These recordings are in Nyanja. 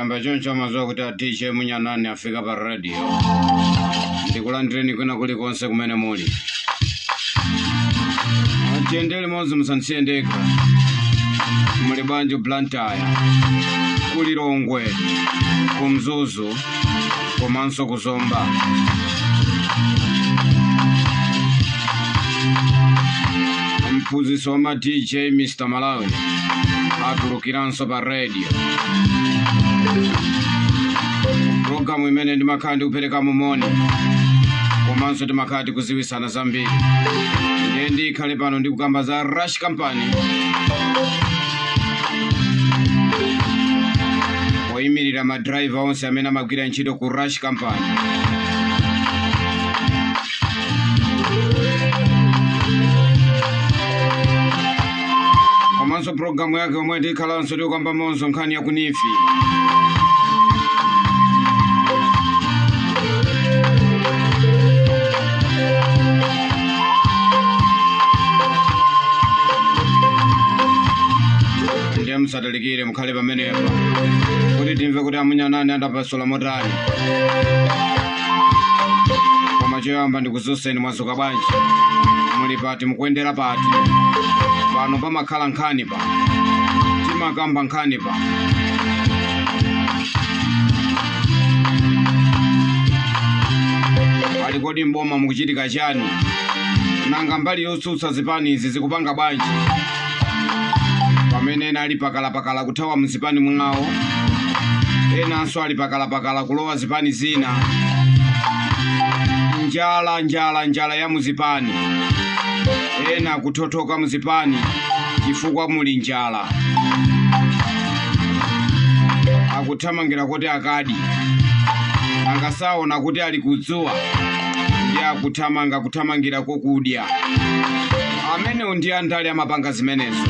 Tikayamba choncho amadziwa kuti a DJ Munyanani afika pa radio. Ndikulandireni kwina kulikonse kumene muli. Tiyende limodzi, musandisiye ndekha. Muli bwanji Blantyre, ku Lilongwe, ku Mzuzu komanso ku Zomba? Mphunzitsi wa ma DJ Mr Malawi atulukiranso pa radio, programu imene ndimakhala ndikupereka moni komanso timakhala tikuziwisana zambiri. Ndiye ndikhale pano ndikukamba za Rush Company oyimirira madraiva onse amene amagwira ntchito ku Rush Company. Komanso programu yake omwe tikhalanso tikukambamonso nkhani ya ku NEEF. Ndiye musatalikire, mukhale pamenepo kuti timve kuti amunyanani andapasula motani. Koma choyamba ndikudziwitseni, mwadzuka bwanji? Muli pati? Mukuyendera pati? Pano pamakhala nkhani, pa timakamba nkhani pa. Pali kodi mboma mukuchitika chani? Nanga mbali yotsutsa zipani izi zikupanga bwanji pamene ena ali pakalapakala kuthawa mzipani mwawo, enanso ali pakalapakala kulowa zipani zina? Njala, njala, njala ya muzipani. Ena kuthothoka muzipani chifukwa muli njala, akuthamangira kuti akadi angasaona kuti ali kudzuwa, ndi akuthamanga kuthamangira kokudya. Amenewo ndi andale amapanga zimenezo.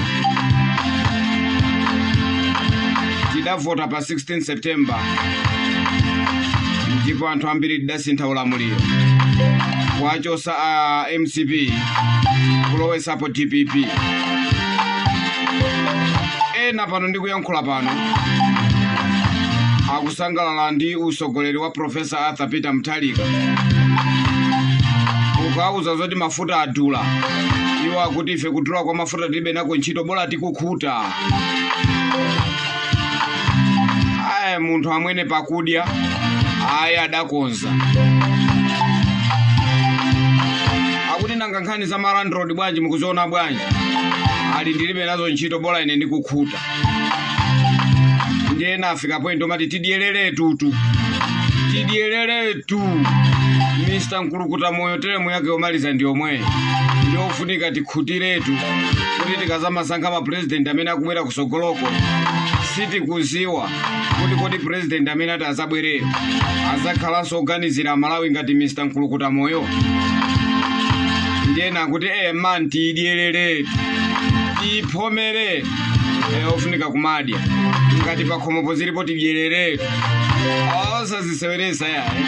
Tidavota pa 16 September ndipo anthu ambiri tidasintha ulamuliro, kuwachosa a MCP, kulowesapo DPP. Ena pano ndikuyankhula pano akusangalala ndi usogoleri wa Professor Arthur Peter Mutharika. Ukauza zoti mafuta adula, iwo akuti ife kudula kwa mafuta tilibe nako ntchito, bola tikukhuta. Aya, munthu amwene pakudya ayi adakonza. Akuti nanga nkhani za malandroad bwanji, mukuziona bwanji? Ali ndilibe nazo ntchito, bola ine ndikukhuta. Ndiye nafika point omati tidyeleretu, tidyeleretu. Mr Mkulukuta Moyo teremu yake yomaliza ndi yomweyi, ndiofunika tikhutiretu kuti tikazamasankha mapurezidenti amene akubwera kusogoloko, sitikuziwa kuti kodi purezidenti amene ati azabwereyo azakhalanso oganizira Malawi ngati Mr Mkulukuta Moyo. Ndiyena akuti man, tidyeleretu, tiphomere. Ofunika kumadya ngati pakhomopo zilipo, tidyeleretu, osaziseweresa yayi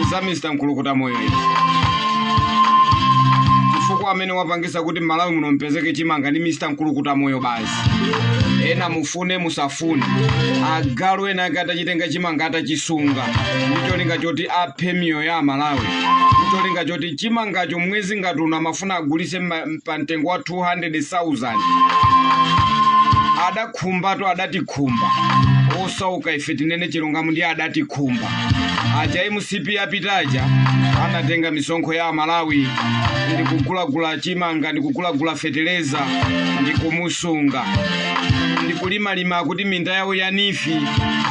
za Mr Mkulukuta Moyo izi, chifukwa amene wapangisa kuti Malawi muno mpezeke chimanga ndi Mr Mkulukuta Moyo basi. Ena mufune musafune, agalu ena ake atachitenga chimanga, atachisunga ndi cholinga choti aphe miyoyo ya Amalawi, ndi cholinga choti chimangacho mwezi ngati uno amafuna agulise pa mtengo wa 200,000. Adakhumbatu, adatikhumba osauka ife, tinene chilungamo, ndi adatikhumba aja. MCP apitaja anatenga misonkho ya Amalawi ndi kugulagula chimanga, ndi kugulagula feteleza, ndi kumusunga, ndi kulimalima kuti minda yawo ya NEEF.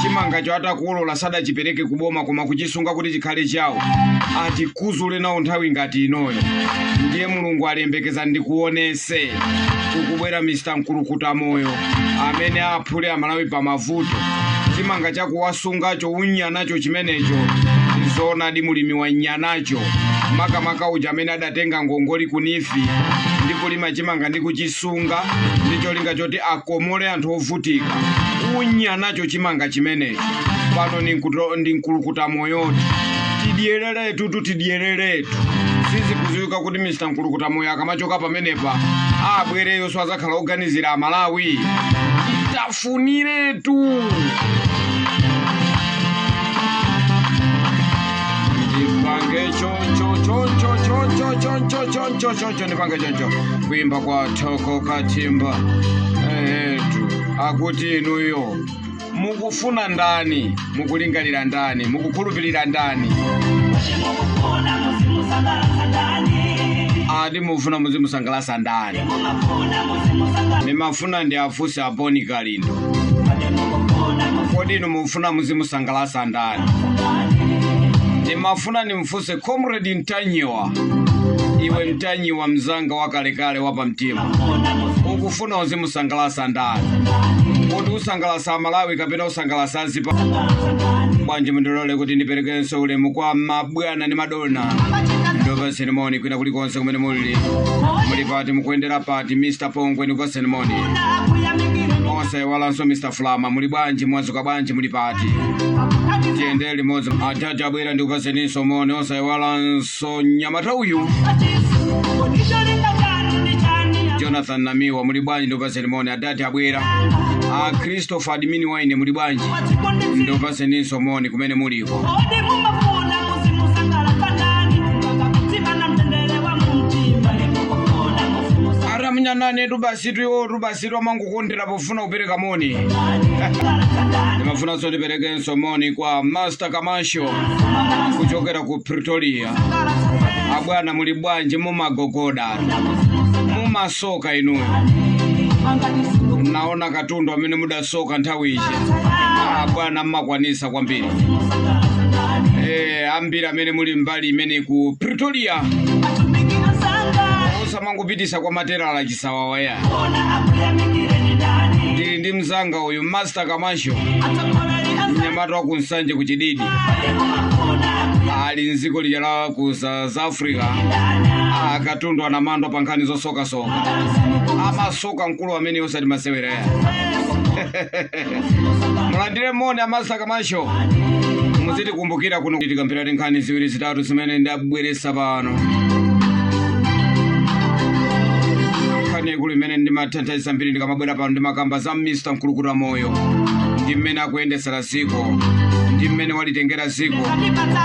Chimangacho atakolola sadachipereke kuboma koma kuchisunga kuti chikhale chawo. Atikuzule nawo nthawi ngati inoyo. Ndiye Mulungu alembekeza ndikuonese kukubwera Mr Mkulukuta Moyo amene aphule Amalawi pamavuto. Chimanga chakuwasungacho unya nacho chimenecho, zoonadi mulimi wa nyanacho, makamaka uja amene adatenga ngongoli ku NEEF ndi kulima chimanga ndi kuchisunga ndi cholinga choti akomole anthu ovutika, unya nacho chimanga chimenecho. Pano ndi Mkulukuta Moyoti, tidyeleretu tu, tidyeleretu. Sizikuziwika kuti Mr Mkulukuta Moyo akamachoka pamenepa abwereyonso azakhala oganizira Amalawi. Titafuniretu. Ndipange choncho choncho choncho choncho choncho choncho, ndipange choncho. Kuimba kwa Thoko Katimba. Etu akuti inuyo mukufuna ndani, mukulingalira ndani, mukukhulupirira ndani? Ati mufuna muzimusangalasa ndani? Ndimafuna ndi afunse aboni Kalindo, kodi inu mufuna muzimusangalasa ndani? Ndimafuna ndimfunse Comrade Mtanyiwa, iwe Mtanyiwa mzanga wakalekale wapamtima, ukufuna uzimusangalasa ndani? Kuti usangalasa Amalawi kapena usangalasa azipa bwanji? Mundilole kuti ndiperekenso ulemu kwa mabwana ndi madona. Ndopaseni moni kwina kulikonse kumene muli. Muli pati? Mukuyendera pati? Mr Pongwe, ndikupaseni moni. Osayiwalanso Mr Flama, muli bwanji? Mwazuka bwanji? Muli pati? Tiyendere limodzi. Atati abwera, ndikupaseninso moni. Osayiwalanso nyamata uyu Jonathan Namiwa, muli bwanji? Ndikupaseni moni. Adati abwera, a Christopher Admini Waine, muli bwanji? Ndikupaseninso moni kumene muliko. Odi mumafuna muzimusangalatsa ndani? Kutima mtendere wa mumtima, mukufuna muzimusangalatsa Aramunyanane tubasitu iwo tubasitu amangokondera pofuna kupereka moni. ndani? Ndimafunanso ndiperekenso moni kwa Master Kamasho kuchokera ku Pretoria. Abwana, muli bwanji? Mumagogoda, mumasoka inuyo. Naona katundu amene mudasoka nthawi iji, abwana, mmakwanisa kwambiri. Ambiri amene muli mbali imene ku Pretoria, Atumiki asanga osamangopitisa kwa materala chisawawa ya. Ona akuyamikireni ndani? Ndili ndi mzanga uyu Master Kamasho, Atsogoleri asanga mnyamata wa kunsanje kuchididi, mumafuna ali mdziko lija la ku South Africa. Akatundu anamandwa pa nkhani zosokasoka, amasoka mkulu amene osati masewera ya. Mulandire moni a Master Kamasho, muzitikumbukira kuno tikampira nkhani ziwiri zitatu zimene ndabweresa pano. Nkhani ikulu imene ndimathanthaiza mbiri ndikamabwera pano, ndimakamba za Mr Mkulukuta Moyo ndi mmene akuyendesera ziko ndi mmene walitengera ziko.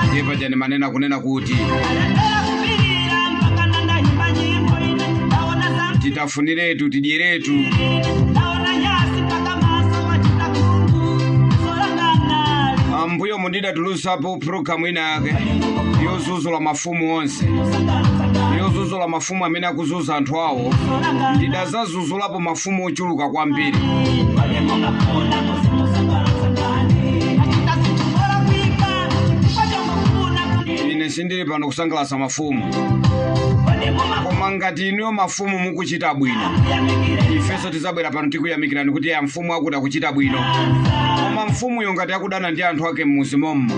Ndiye paja ndimanena kunena kuti Alembera kupirira mpaka nandayimba nyimbo ine ndaona za titafuniretu tidyeretu. Ndaona nyasi mpaka maso wachita kungu solanganali. Ambuyo mundidatulusapo programu ina yake yozuzula mafumu onse, yozuzula mafumu amene akuzuza anthu awo. Ndidazazuzulapo mafumu ochuluka kwambiri. Ine sindili pano kusangalatsa mafumu, koma ngati inuyo mafumu mukuchita bwino, ifenso tizabwera pano tikuyamikirani kuti ya mfumu akuti akuchita bwino. Koma mfumuyo ngati akudana ndi anthu ake mmuzi mommo,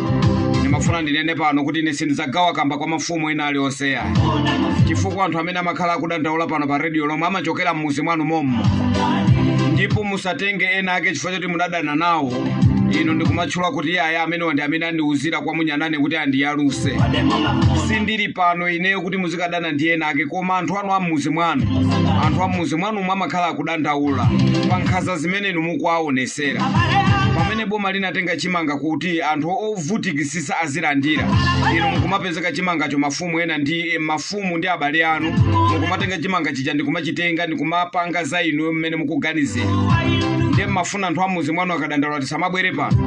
ndimafuna ndinene pano kuti ine sindidzagawa kamba kwa mafumu ena alionse yayi, chifukwa anthu amene amakhala akudandaula pano pa redio lomwe amachokera mmuzi mwanu mommo. Ndipo musatenge ena ake chifukwa choti mudadana nawo inu ndikumatchula kuti yaya amenewa ndi amene andiuzira kwa munyanane kuti andiyaluse. Sindili pano ineyo kuti muzikadana ndi ena ake, koma anthu anu ammuzi mwanu, anthu ammuzi mwanu amakhala akudandaula pa nkhanza zimene inu mukuwaonesera. Pamene boma linatenga chimanga kuti anthu ovutikisisa azilandira, inu mukumapezeka chimangacho, mafumu ena ndi mafumu ndi abale anu mukumatenga chimanga chija ndikumachitenga ndikumapanga za inu mmene mukuganizira. Ndiye mmafuna anthu amuzi mwanu akadandaula tisamabwere pano?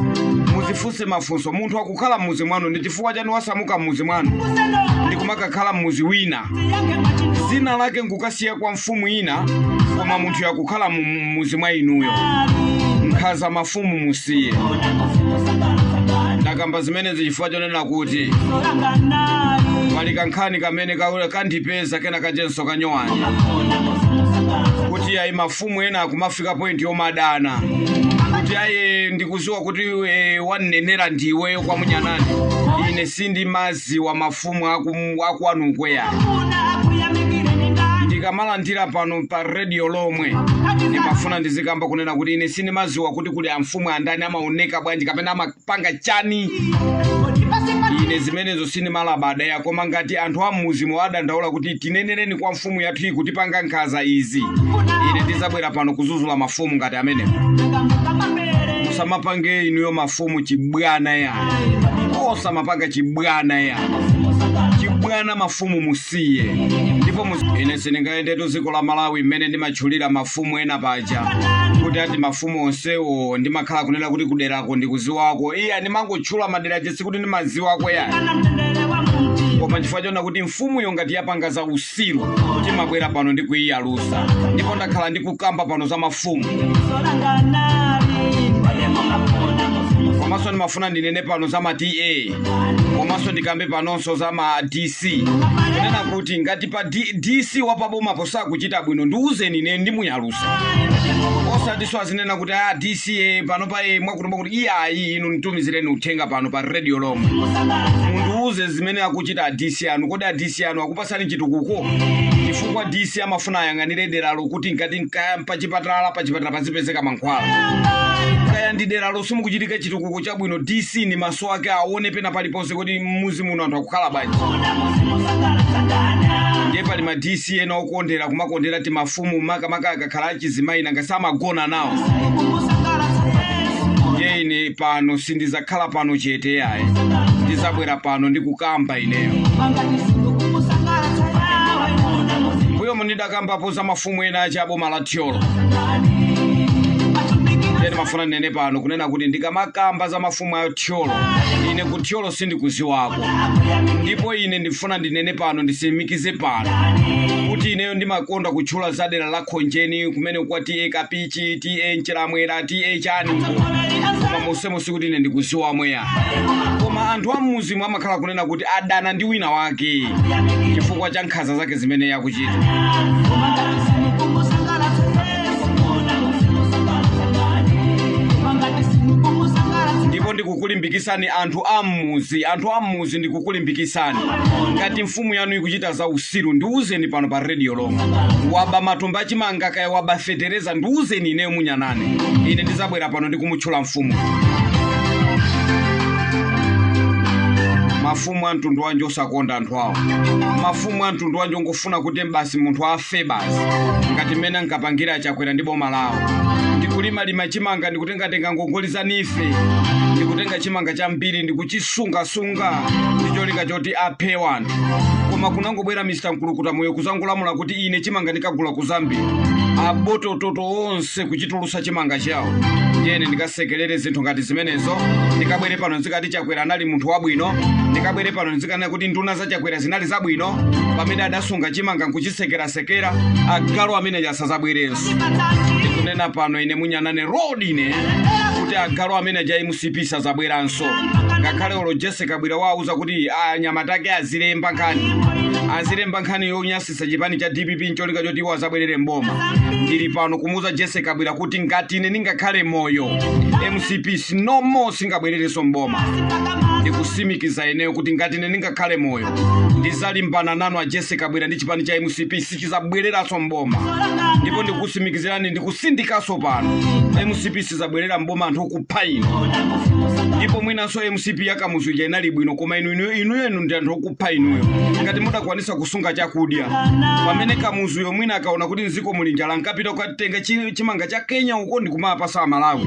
Muzifunse mafunso. Munthu akukhala mmuzi mwanu, ndi chifukwa chani wasamuka mmuzi mwanu ndikumakakhala mmuzi wina, zina lake nkukasiya kwa mfumu ina, koma munthu yakukhala mu mmuzi mwa inuyo? Nkhaza mafumu musiye. Ndakamba zimenezi chifukwa chonena kuti pali kankhani kamene kandipeza kena kajenso kanyowani kuti ayi, mafumu ena akumafika point yomadana kuti ayi, ndikuziwa kuti wanenera ndiweyo kwa munyanani. Ine sindimaziwa mafumu akwanukweya. Ndikamalandira pano pa redio lomwe, ndimafuna ndizikamba kunena kuti ine sindimaziwa kuti kuli amfumu andani, amaoneka bwanji kapena amapanga chani. Ine zimenezo sindimalabada ya. Koma ngati anthu ammuzimu adandaula kuti tinenereni kwa mfumu yathu iyi kutipanga nkhanza izi, ine ndizabwera pano kuzuzula mafumu ngati amenewo. Musamapange inuyo mafumu chibwana ya, osamapanga chibwana ya. Zibwana mafumu musiye. Ndipo ine sindingayendetu dziko la Malawi mmene ndimatchulira mafumu ena paja kuti ati mafumu onsewo ndimakhala kunena kuti kuderako ndikuziwako. Iya, ndimangotchula madera chesi kuti ndimaziwako yani. Kana mtendere wa mumtima. Koma chifukwa chona kuti mfumuyo ngati yapanga za usiru, timabwera pano ndi kuiyalusa. Ndipo ndakhala ndikukamba pano za mafumu. Solanganali kodi mumafuna muzimu? Komanso ndimafuna ndinene pano za ma TA, komanso ndikambe panonso za ma DC, kunena kuti ngati pa DC wapaboma posakuchita bwino, ndiuzeni ine ndimuyalusa, osatinso azinena kuti a DC pano pa mwakuti mwakuti. Iyayi, inu nditumizireni uthenga pano pa radio lomwe, mundiuze zimene akuchita a DC anu. Kodi a DC anu akupasani chitukuko? Chifukwa DC amafuna ayang'anire deralo kuti ngati pachipatala, pachipatala pazipezeka mankhwala. Kaya ndi deralo simukuchitika chitukuko chabwino, DC ni maso ake aone pena paliponse kuti mmuzi muno anthu akukhala bwanji. Ndiye pali ma DC ena okondera, kumakondera ti mafumu, makamaka akakhala achizimayi, nanga samagona nawo. Ndiye ine pano sindizakhala pano chete yayi, ndizabwera pano ndikukamba ineyo. Mbuyo mundidakambapo za mafumu ena achi aboma la Thyolo. Ndiye ndimafuna ndinene pano kunena kuti ndikamakamba za mafumu a Thyolo, ine ku Thyolo sindikuziwako. Ndipo ine ndifuna ndinene pano, ndisimikize pano kuti ineyo ndimakonda kutchula za dera la Khonjeni kumene kwa TA Kapichi, TA Nchilamwera, TA chani uko, koma monsemo sikuti ine ndikuziwamwe ya. Koma anthu ammuzimu amakhala kunena kuti adana ndi wina wake chifukwa cha nkhanza zake zimene yakuchita. Ndipo ndikukulimbikisani anthu ammuzi, anthu ammuzi, ndikukulimbikisani, ngati mfumu yanu ikuchita za usiru, ndiuzeni pano pa radio lomwe. Waba matumba achimanga, kaya waba fetereza, ndiuzeni ineyo munyanane, ine ndizabwera pano ndikumutchula mfumu. Mafumu a mtundu wanji osakonda anthu awo? Mafumu a mtundu wanji ongofuna kuti basi munthu afe basi, ngati mmene ankapangira Achakwera ndi boma lawo, ndikulimalima chimanga, ndikutengatenga ngongoli za NEEF, ndikutenga chimanga chambiri ndikuchisungasunga ndi cholinga choti aphe wanthu? Koma kunangobwera Mr Mkulukuta Moyo kuzangolamula kuti ine chimanga ndikagula ku Zambia, abotototo onse kuchitulusa chimanga chawo. Ndiyene ndikasekerere zinthu ngati zimenezo? Ndikabwere pano ndizikati Chakwera anali munthu wabwino? Ndikabwere pano ndizikanena kuti nduna za Chakwera zinali zabwino pamene adasunga chimanga nkuchisekerasekera? Agalu amene asazabwerenso. Ndikunena pano ine munyanane road ine kuti agalu amene aja MCP sazabweranso. Ngakhale olo Jesse Kabwira wauza kuti anyamata ake azilemba nkhani, azilemba nkhani yonyasisa chipani cha DPP ncholinga choti iwo azabwerere mboma, ndili pano kumuuza Jesse Kabwira kuti ngati ine ndingakhale moyo, MCP no more, singabwererenso mboma. Ndikusimikiza ineyo kuti ngati ine ndingakhale moyo, ndizalimbana nanu a Jesse Kabwira ndi chipani cha MCP, sichizabwereranso mboma. Ndipo ndikusimikizirani, ndikusindikanso pano, MCP sizabwerera mboma, anthu okupha inu. Ndipo mwinanso MCP yakamuzu ija inali bwino, koma inu inuyo inu ndi anthu okupha inuyo. Ngati mudakwanisa kusunga chakudya pamene Kamuzuyo mwina akaona kuti mdziko muli njala, nkapita kukatenga chimanga cha Kenya uko ndikumapasa Amalawi,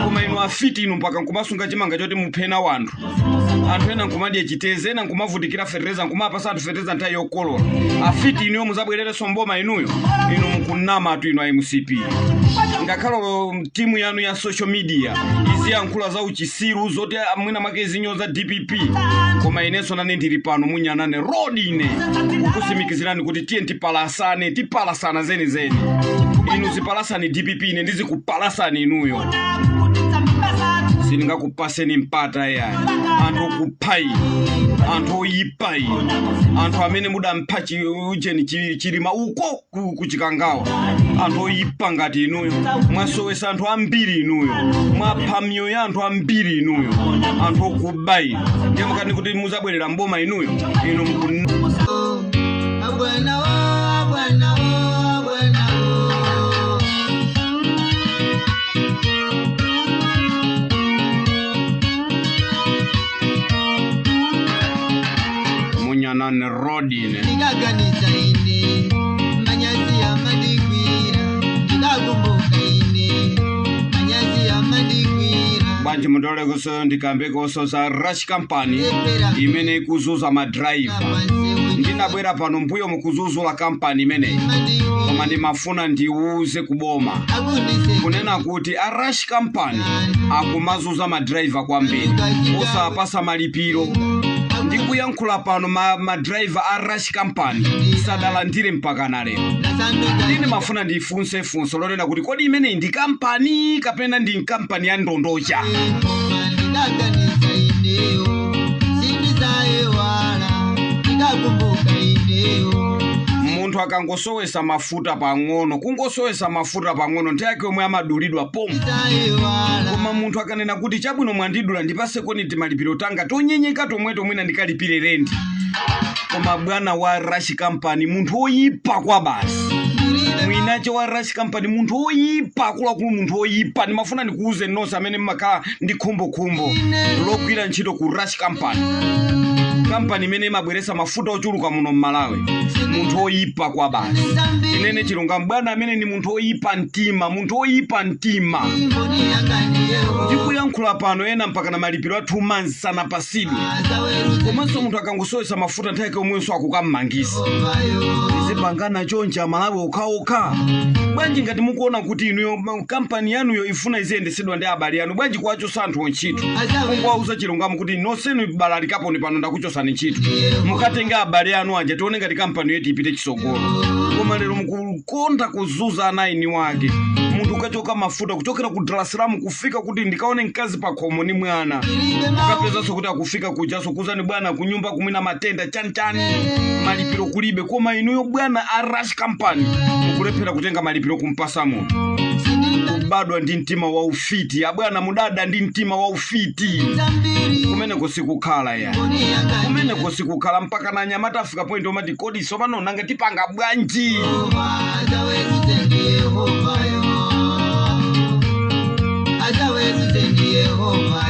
koma inu afiti inu mpaka nkumasunga chimanga choti muphena wanthu. Anthu ena nkumadya chiteze, ena nkumavutikira fetereza, nkumapasa anthu fetereza nthawi yokolola. Afiti inuyo, muzabwererenso mboma inuyo? Inu mukunama tu inu a MCP. Ngakhale timu yanu ya social media iziyankhula za uchisiru zoti mwina mwake izinyoza DPP, koma inenso nane ndili pano munyanane road ine kukusimikizirani kuti tiye tipalasane, tipalasana zenizeni. Inu zipalasani DPP, ine ndizikupalasani inuyo. Sindingakupaseni mpata yayi, anthu okupha inu, anthu oyipa inu, anthu amene mudampha ujeni Chilima uko kuchikangawa. Anthu oyipa ngati inuyo, mwasowesa anthu ambiri inuyo, mwapha miyoyo ya anthu ambiri inuyo, anthu okuba inu. Ndiye mukati kuti muzabwerera mboma inuyo? Inu muku Abwana oh, abwana oh, abwana oh. Munyanane road ine. Ndikaganiza ine manyazi amandigwira, ndikakumbuka ine manyazi amandigwira. Bwanji mundololekonso ndikambekonso za Rush Company Lepera imene ikuzuza madrayiva. Pansewu. Ndinabwera pano mbuyo mukuzuzula kampani imeneyi, koma ndimafuna ndiuze kuboma kunena kuti a Rush Company akumazuza madraiva kwambiri, osapasa malipiro. Ndikuyankhula pano madraiva a Rush Company sadalandire mpaka na lero. Ine mafuna ndifunse funso lonena kuti kodi imeneyi ndi kampani kapena ndi kampani ya ndondocha? Ndikaganiza ineyo sindizaiwala, ndikakumbuka ineyo. Munthu akangosowesa mafuta pang'ono, kungosowesa mafuta pang'ono, nthawi yake yomwe amadulidwa pomwe. Sindizaiwala. Koma munthu akanena kuti chabwino, mwandidula, ndipasekoni timalipiro tanga tonyenyeka tomwe tomwena ndikalipire rendi. Koma bwana wa Rush Company munthu woyipa kwa basi. Mwinache wa Rush Company munthu woyipa, akuluakulu, munthu woyipa. Ndimafuna ndikuuze nonse amene mmakhala ndi khumbokhumbo logwira ntchito ku Rush Company, kampani imene imabweresa mafuta ochuluka muno mmalawi, munthu woyipa kwa basi. Tinene chilungamo, bwana amene ni munthu woyipa mtima, munthu woyipa mtima. Mboni yanga ndiyewo. Ndikuyankhula pano ena mpaka na malipiro a 2 months sanapasidwe. Komanso munthu akangosowesa mafuta, nthawi yake omwenso akukammangisa. Tizipangana chonchi Amalawi okhaokha bwanji? Ngati mukuona kuti inuyo kampani yanuyo ifuna iziyendesedwa ndi abale anu, bwanji kuwachosa anthu ntchito? Kungowauza chilungamo kuti nonsenu balalikaponi pano, ndakuchosani ntchito, mukatenga abale anu aja, tione ngati kampani yetu ipite chisogolo. Koma lero mukukonda kuzuza anaini wake. Munthu ukachoka mafuta kuchokera ku Dar es Salaam kufika kuti ndikaone mkazi pa khomo ni mwana, ukapezanso kuti akufika kujaso kuzani bwana kunyumba kumwina matenda chanichani, malipiro kulibe. Koma inuyo bwana a Rush Company mukulephera kutenga malipiro kumpasa munthu. Kubadwa ndi mtima wa ufiti, abwana, mudada ndi mtima wa ufiti. Kumeneko sikukhala ya, kumeneko sikukhala. Mpaka na anyamata afika point omati kodi sopano nanga tipanga bwanji?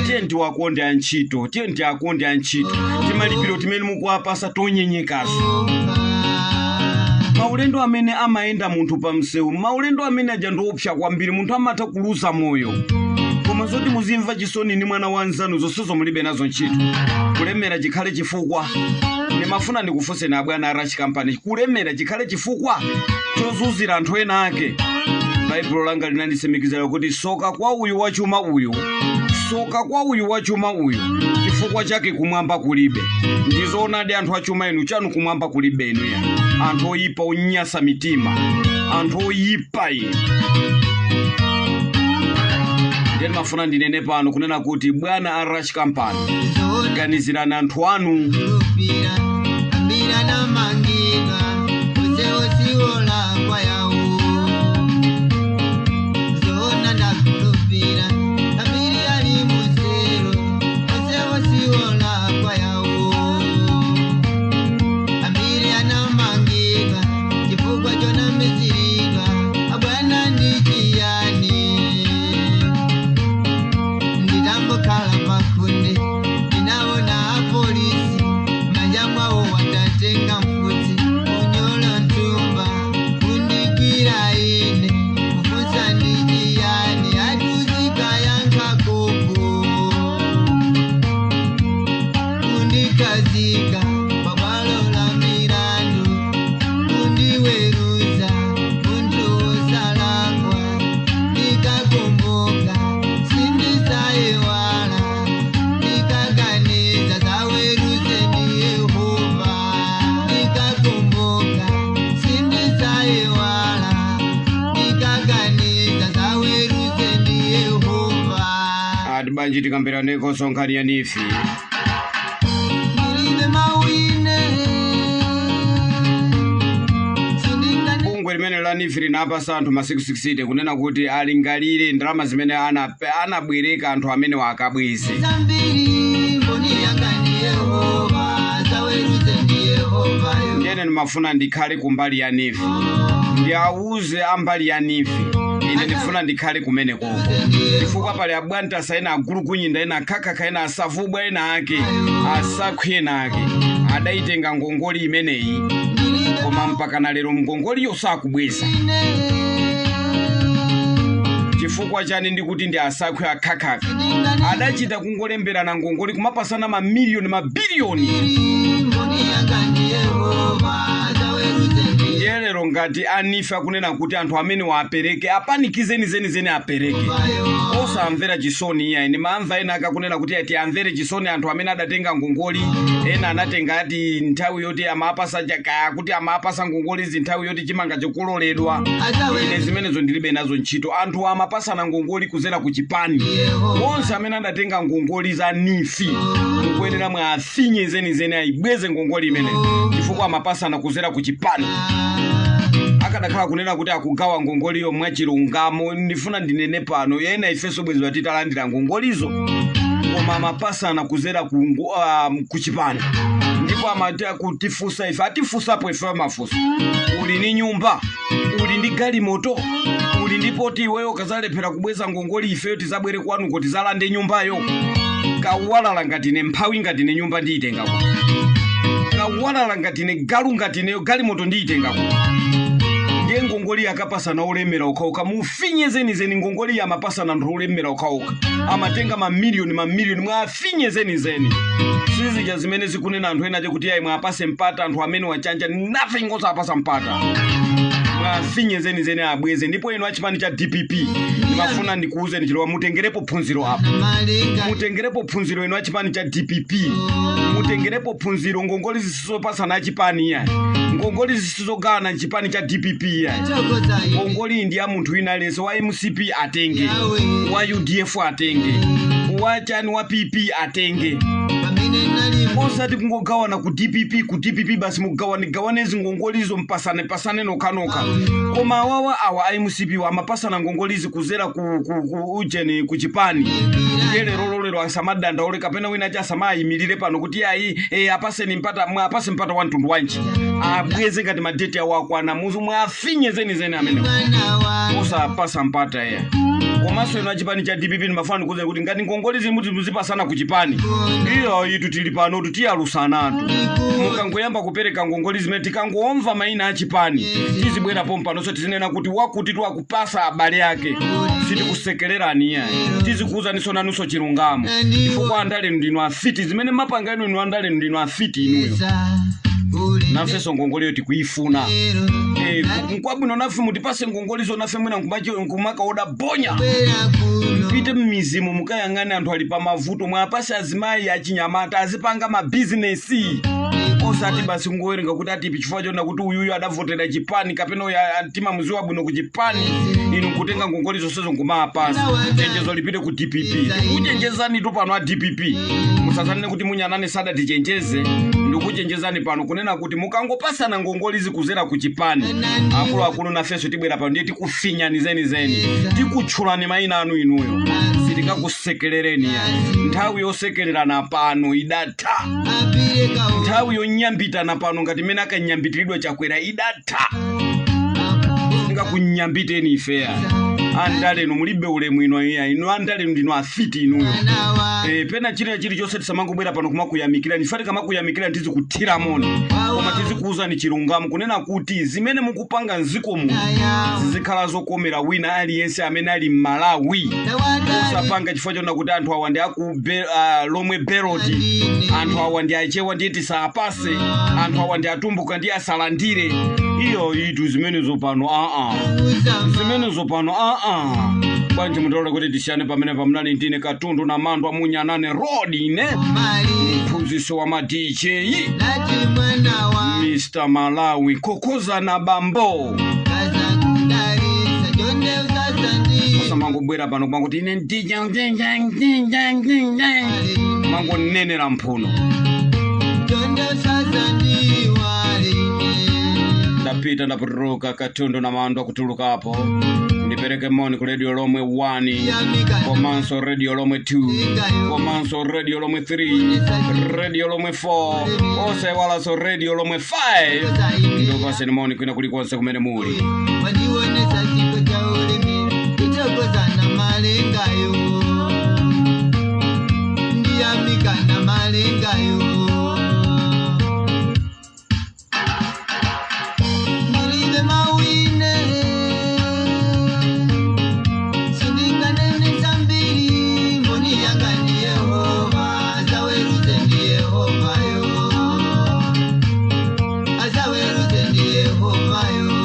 Tiye ndiwakonde antchito, tiye ndiakonde antchito. Timalipiro timene mukuwapasa tonyenyekaso. Maulendo amene amayenda munthu pa msewu, maulendo amene aja ndiopsa kwambiri, munthu amatha kuluza moyo. Koma zoti muzimva chisoni ni mwana wa nzanu, zonsezo mulibe nazo ntchito. Kulemera chikhale chifukwa? Ndimafuna ndikufunseni abwana a Rush Company, kulemera chikhale chifukwa chozunzira anthu ena ake? Baibulo langa linandisimikizira kuti soka kwa uyu wachuma uyu, soka kwa uyu wachuma uyu, chifukwa chake kumwamba kulibe. Ndizoonadi, anthu achuma inu, chanu kumwamba kulibe inu ya anthu oyipa, onyasa mitima, anthu oyipa inu. Ndiye ndimafuna ndinene pano kunena kuti bwana a Rush Company, ganizirani anthu anu. Lupira ambira namangidwa useosiwola kwa yawo zona ndakulupira ambiri ali musero useosiwola kwa yawo ambiri anamangidwa chifukwa chonamiziridwa abwana ndichiyani. Nditambokhala pakhunde ndinaona apolisi manja mwawo watatenga mfuti unyola ntumba kundikwira ine kufunsa ndichiyani atuzika yankakoko kundikazika pabwalo la milandu kundiweruza munthu wosalakwa. Ndikakumbuka sindisayiwala, ndikaganiza zaweruze ndi Yehova. Ndikakumbuka sindisayiwala, ndikaganiza zaweruze ndi Yehova. Ati bwanji tikambiraneko nkhani ya NEEF? Ndilibe mawine sindingane. Bungwe limene la NEEF linapasa anthu masiku 60 kunena kuti alingalire ndalama zimene anabwereka anthu amene wakabweze. Zambiri mboni yanga ndi Yehova zaweruze ndi Yehova. Ndiyene ndimafuna ndikhale kumbali ya NEEF, ndiawuze ambali ya NEEF, ine ndifuna ndikhale kumenekoko, chifukwa pali abwantasa ena, agulukunyinda ena, akhakakha ena, asavubwa ena ake, asakhwi ena ake adayitenga ngongoli imeneyi, koma mpaka na lero ngongoliyo sakubweza. Chifukwa chani ndikuti ndi asakhwi akhakaka? Adachita kungolemberana ngongoli, kumapasana mamiliyoni, mabiliyoni. Mboni yanga ndi Yehova. Komanso ngati a NEEF akunena kuti anthu amene wapereke, apanikizeni zenizeni apereke, osamvera chisoni iya. Ine mamva ena akakunena kuti ati amvere chisoni anthu amene adatenga ngongoli. Ena anatenga ati nthawi yoti amapasa chakaya, kuti amapasa ngongolizi nthawi yoti chimanga chikuloledwa. Ine zimenezo ndilibe nazo ntchito. Anthu amapasana ngongoli kuzera ku chipani. Onse amene adatenga ngongoli za NEEF, mukuyenera mwafinye zenizeni, ayibweze ngongoli imene, chifukwa amapasana kuzera ku chipani. Akadakhala kunena kuti akugawa ngongoliyo mwachilungamo, ndifuna ndinene pano, ena ifenso bwezi titalandira ngongolizo. Koma amapasana kuzera ku chipani, ndipo amati kutifunsa ife, atifunsapo ife amafunsa: uli ndi nyumba? Uli ndi galimoto? Uli ndi poti iweyo kazalephera kubweza ngongoli, ifeyo tizabwere kwanuko tizalande nyumbayo? Kawalala ngati ine, mphawi ngati ine, nyumba ndiyitenga kuti? Kawalala ngati ine, galu ngati ineyo, galimoto ndiyitenga kuti? Ndiye ngongoli akapasana olemera okhaokha. Mufinye zenizeni. Ngongoli amapasana anthu olemera okhaokha, amatenga mamiliyoni mamiliyoni. Mwafinye zenizeni. Sizija zimene zikunena anthu ena kuti ayi, mwapase mpata anthu amene wachanja nothing. Osapasa mpata, mwafinye zenizeni, abweze. Ndipo inu achipani cha DPP, ndimafuna ndikuwuzeni chilowa, mutengerepo phunziro apa. Malinga. Mutengerepo phunziro inu achipani cha DPP, mutengerepo phunziro. Ngongoli zisizopasana achipani iya, ngongoli zisizogana chipani cha DPP iya. Chokoza ine. Ngongoli ndi ya munthu wina aliyense. Wa MCP atenge, wa UDF atenge, wa chani, wa PP atenge. Pamene nali Osati kungogawana ku DPP, ku DPP basi, mugawane gawane zingongolizo, mpasane pasane nokhanokha. Koma awawa, awa a MCP wa amapasana ngongolizi kuzera ku ujeni, ku chipani. Ndiye lero lero asamadandaule kapena wina achi asamayimirire pano kuti ayi, apaseni mpata. Mwapase mpata wa mtundu wanji? Abweze ngati ma date awo akwana. Muzu mwafinye zenizeni amene mwana wa osapasa mpata ya. Komanso inu achipani cha DPP, ndimafuna ndikuwuzeni kuti ngati ngongoli zimuti muzipasana ku chipani, iyo itu tili pano tutiyalusanatu. Mukangoyamba kupereka ngongoli zimene tikangomva mayina achipani, tizibwerapo mpanonso tizinena kuti wakuti tiwakupasa abale ake. Sitikusekererani iyayi, tizikuwuzaninso nanunso chilungamo, chifukwa andale ndinu afiti. Zimene mapanga inu, inu andale ndinu afiti inuyo. Nafenso ngongoliyo tikuifuna. Nkwabwino nafe mutipase ngongolizo, nafe mwina nkumakaoda bonya. Mpite mmizimu mukayang'ane anthu ali pamavuto, mwapase azimayi achinyamata azipanga mabizinesi, osati basi kungowerenga kuti atipi chifukwa chona kuti uyuyu adavotera chipani kapena uyu timamuziwa bwino ku chipani, inu nkutenga ngongoli zonsezo nkumapasa. Chenjezo lipite ku DPP. Tikuchenjezani tu pano a DPP, musazanene kuti munyanane sadatichenjeze. Ndikuchenjezani pano kunena kuti mukangopasana ngongoli zikuzera ku chipani, akuluakulu, nafenso tibwera pano, ndiye tikufinyani zenizeni, tikutchulani mayina anu inuyo. Sitikakusekerereni ya. Nthawi yosekererana pano idatha. Nthawi yonyambitana pano ngati imene akanyambitiridwa Chakwera idatha. Sindingakunyambiteni ifeya. Andalenu mulibe ulemu ino iya. Inu andalenu ndinu afiti inuyo. Pena china chilichonse tisamangobwera pano kumakuyamikirani. Ife tikamakuyamikirani tizikuthiramoni, koma tizikuwuzani chilungamo kunena kuti zimene mukupanga mdziko muno zizikhala zokomera wina aliyense amene ali m'Malawi. Usapanga chifukwa chona kuti anthu awa ndi aku Lomwe Belt, anthu awa ndi Achewa ndiye tisapase, anthu awa ndi Atumbuka ndiye asalandire. Iyo itu zimenezo pano aa, zimenezo pano aa. Bwanji mutolole kuti tisiyane pamene pamunali ndine Katundu na Mandwa Munyanane Road, ine mphunzitsi wa ma DJ, Mr Malawi kokozana bambo. Osamangobwera pano kumanguti ine DJ mangonenera mphuno. Ndapita, ndapotoloka. Katundu na Mandwa kutulukapo, ndipereke moni ku Radio Lomwe 1, komanso Radio Lomwe 2, komanso Radio Lomwe 3, Radio Lomwe 4, osayiwalanso Radio Lomwe 5. Ndikupaseni moni kwina kulikonse kumene muli. Wandionesa chiko cha ulimi, kuchokoza na malengayo, ndiyamika na malengayo. Ndilibe mawine, sindinganene zambiri. Mboni yanga ndi Yehova, azaweruze ndi Yehovayo, azaweruze ndi Yehovayo.